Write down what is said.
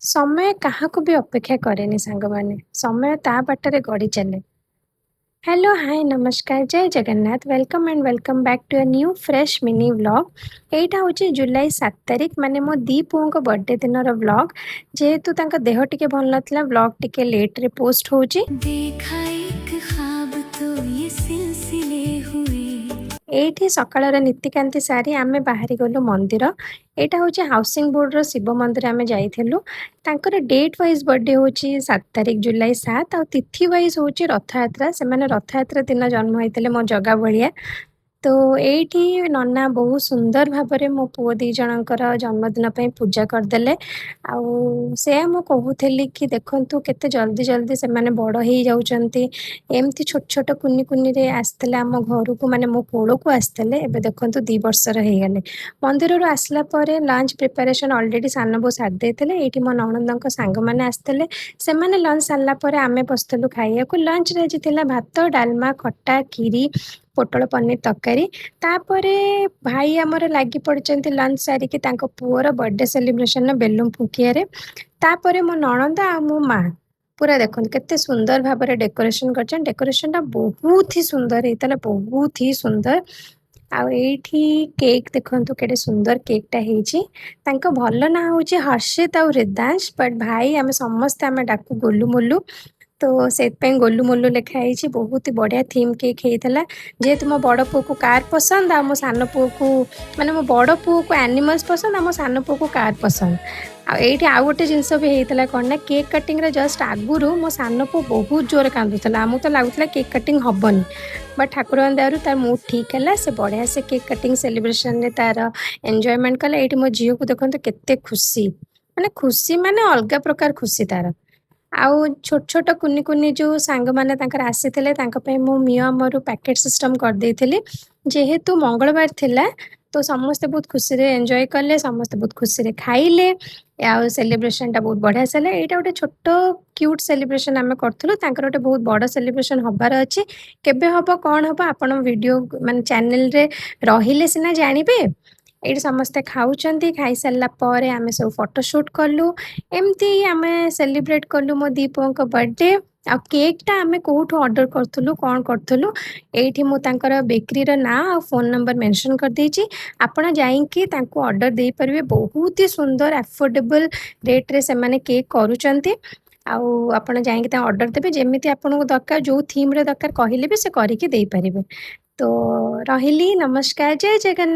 ସମୟ କାହାକୁ ବି ଅପେକ୍ଷା କରେନି ସାଙ୍ଗମାନେ। ସମୟ ତା ବାଟରେ ଗଡ଼ି ଚାଲେ। ହ୍ୟାଲୋ, ହାଏ, ନମସ୍କାର, ଜୟ Jagannath. Welcome and welcome back to a new fresh mini vlog। ଏଇଟା ହେଉଛି ଜୁଲାଇ 7 ତାରିଖ, ମାନେ ମୋ ଦି ପୁଅଙ୍କ ବର୍ଥଡେ ଦିନର ଭ୍ଲଗ୍। ଯେହେତୁ ତାଙ୍କ ଦେହ ଟିକେ ଭଲ ନଥିଲା, ଭ୍ଲଗ୍ ଟିକେ ଲେଟ୍ରେ ପୋଷ୍ଟ ହେଉଛି। देखा एक ख्वाब तो ये सिलसिले हुए। ଏଇଠି ସକାଳର ନୀତିକାନ୍ତି ସାରି ଆମେ ବାହାରି ଗଲୁ ମନ୍ଦିର। ଏଇଟା ହେଉଛି ହାଉସିଂ ବୋର୍ଡର ଶିବ ମନ୍ଦିର ଆମେ ଯାଇଥିଲୁ। ତାଙ୍କର ଡେଟ୍ ୱାଇଜ୍ ବର୍ଥଡେ ହେଉଛି 7 ତାରିଖ, ଜୁଲାଇ 7, ଆଉ ତିଥି ୱାଇଜ୍ ହେଉଛି ରଥଯାତ୍ରା। ସେମାନେ ରଥଯାତ୍ରା ଦିନ ଜନ୍ମ ହେଇଥିଲେ, ମୋ ଜଗା ବଳିଆ। ତ ଏଇଠି ନନା ବହୁତ ସୁନ୍ଦର ଭାବରେ ମୋ ପୁଅ ଦି ଜଣଙ୍କର ଜନ୍ମଦିନ ପାଇଁ ପୂଜା କରିଦେଲେ। ଆଉ ସେୟା ମୁଁ କହୁଥିଲି କି ଦେଖନ୍ତୁ, କେତେ ଜଲ୍ଦି ଜଲ୍ଦି ସେମାନେ ବଡ଼ ହେଇଯାଉଛନ୍ତି। ଏମିତି ଛୋଟ ଛୋଟ କୁନି କୁନିରେ ଆସିଥିଲେ ଆମ ଘରକୁ, ମାନେ ମୋ କୋଳକୁ ଆସିଥିଲେ। ଏବେ ଦେଖନ୍ତୁ, 2 ବର୍ଷର ହେଇଗଲେ। ମନ୍ଦିରରୁ ଆସିଲା ପରେ ଲଞ୍ଚ ପ୍ରିପାରେସନ୍ ଅଲରେଡ଼ି ସାନ ବୋଉ ସାରି ଦେଇଥିଲେ। ଏଇଠି ମୋ ନଣନ୍ଦଙ୍କ ସାଙ୍ଗମାନେ ଆସିଥିଲେ। ସେମାନେ ଲଞ୍ଚ ସାରିଲା ପରେ ଆମେ ବସିଥିଲୁ ଖାଇବାକୁ। ଲଞ୍ଚରେ ଆଜି ଥିଲା ଭାତ, ଡାଲମା, ଖଟା, ଖିରି, ପୋଟଳ ପନିର ତରକାରୀ। ତାପରେ ଭାଇ ଆମର ଲାଗି ପଡ଼ିଛନ୍ତି ଲଞ୍ଚ ସାରିକି ତାଙ୍କ ପୁଅର ବର୍ଥଡେ ସେଲିବ୍ରେସନର ବେଲୁନ ଫୁଙ୍କିବାରେ। ତାପରେ ମୋ ନଣନ୍ଦ ଆଉ ମୋ ମା ପୁରା ଦେଖନ୍ତୁ, କେତେ ସୁନ୍ଦର ଭାବରେ ଡେକୋରେସନ କରିଛନ୍ତି। ଡେକୋରେସନଟା ବହୁତ ହି ସୁନ୍ଦର ହେଇଥିଲା, ବହୁତ ହି ସୁନ୍ଦର। ଆଉ ଏଇଠି କେକ୍ ଦେଖନ୍ତୁ, କେତେ ସୁନ୍ଦର କେକ୍ଟା ହେଇଛି। ତାଙ୍କ ଭଲ ନାଁ ହେଉଛି ହର୍ଷିତ ଆଉ ହୃଦାଂଶ, ବଟ୍ ଭାଇ ଆମେ ସମସ୍ତେ ଆମେ ଡାକୁ ଗୋଲୁ ମୋଲୁ। ତ ସେଥିପାଇଁ ଗୋଲୁ ମୋଲୁ ଲେଖା ହେଇଛି। ବହୁତ ହି ବଢ଼ିଆ ଥିମ୍ କେକ୍ ହେଇଥିଲା। ଯେହେତୁ ମୋ ବଡ଼ ପୁଅକୁ କାର୍ ପସନ୍ଦ ଆଉ ମୋ ସାନ ପୁଅକୁ, ମାନେ ମୋ ବଡ଼ ପୁଅକୁ ଆନିମଲ୍ସ ପସନ୍ଦ ଆଉ ମୋ ସାନ ପୁଅକୁ କାର୍ ପସନ୍ଦ। ଆଉ ଏଇଠି ଆଉ ଗୋଟେ ଜିନିଷ ବି ହେଇଥିଲା କ'ଣ ନା, କେକ୍ କଟିଂର ଜଷ୍ଟ ଆଗରୁ ମୋ ସାନ ପୁଅ ବହୁତ ଜୋରେ କାନ୍ଦୁଥିଲା। ଆମକୁ ତ ଲାଗୁଥିଲା କେକ୍ କଟିଂ ହବନି, ବଟ୍ ଠାକୁରଙ୍କ ଦୟାରୁ ତାର ମୁଡ୍ ଠିକ୍ ହେଲା। ସେ ବଢ଼ିଆ ସେ କେକ୍ କଟିଂ ସେଲିବ୍ରେସନରେ ତାର ଏନ୍ଜୟମେଣ୍ଟ କଲା। ଏଇଠି ମୋ ଝିଅକୁ ଦେଖନ୍ତୁ, କେତେ ଖୁସି, ମାନେ ଖୁସି ମାନେ ଅଲଗା ପ୍ରକାର ଖୁସି ତାର। ଆଉ ଛୋଟ ଛୋଟ କୁନି କୁନି ଯେଉଁ ସାଙ୍ଗମାନେ ତାଙ୍କର ଆସିଥିଲେ, ତାଙ୍କ ପାଇଁ ମୁଁ ମିଓ ଆମରୁ ପ୍ୟାକେଟ୍ ସିଷ୍ଟମ୍ କରିଦେଇଥିଲି। ଯେହେତୁ ମଙ୍ଗଳବାର ଥିଲା, ତ ସମସ୍ତେ ବହୁତ ଖୁସିରେ ଏନ୍ଜୟ କଲେ, ସମସ୍ତେ ବହୁତ ଖୁସିରେ ଖାଇଲେ ଆଉ ସେଲିବ୍ରେସନଟା ବହୁତ ବଢ଼ିଆ ସେ ହେଲା। ଏଇଟା ଗୋଟେ ଛୋଟ କ୍ୟୁଟ୍ ସେଲିବ୍ରେସନ ଆମେ କରୁଥିଲୁ। ତାଙ୍କର ଗୋଟେ ବହୁତ ବଡ଼ ସେଲିବ୍ରେସନ ହବାର ଅଛି। କେବେ ହବ, କ'ଣ ହବ, ଆପଣ ଭିଡ଼ିଓ ମାନେ ଚ୍ୟାନେଲରେ ରହିଲେ ସିନା ଜାଣିବେ। ଏଇଠି ସମସ୍ତେ ଖାଉଛନ୍ତି। ଖାଇସାରିଲା ପରେ ଆମେ ସବୁ ଫଟୋ ସୁଟ୍ କଲୁ। ଏମିତି ଆମେ ସେଲିବ୍ରେଟ୍ କଲୁ ମୋ ଦି ପୁଅଙ୍କ ବର୍ଥଡେ। ଆଉ କେକ୍ଟା ଆମେ କୋଉଠୁ ଅର୍ଡ଼ର କରୁଥିଲୁ, କ'ଣ କରୁଥିଲୁ, ଏଇଠି ମୁଁ ତାଙ୍କର ବେକରୀର ନାଁ ଆଉ ଫୋନ୍ ନମ୍ବର ମେନସନ୍ କରିଦେଇଛି। ଆପଣ ଯାଇକି ତାଙ୍କୁ ଅର୍ଡ଼ର ଦେଇପାରିବେ। ବହୁତ ହି ସୁନ୍ଦର ଆଫୋର୍ଡେବଲ୍ ରେଟ୍ରେ ସେମାନେ କେକ୍ କରୁଛନ୍ତି। ଆଉ ଆପଣ ଯାଇକି ତାଙ୍କୁ ଅର୍ଡ଼ର ଦେବେ, ଯେମିତି ଆପଣଙ୍କୁ ଦରକାର, ଯୋଉ ଥିମ୍ରେ ଦରକାର କହିଲେ ବି ସେ କରିକି ଦେଇପାରିବେ। ତ ରହିଲି, ନମସ୍କାର, ଜୟ ଜଗନ୍ନାଥ।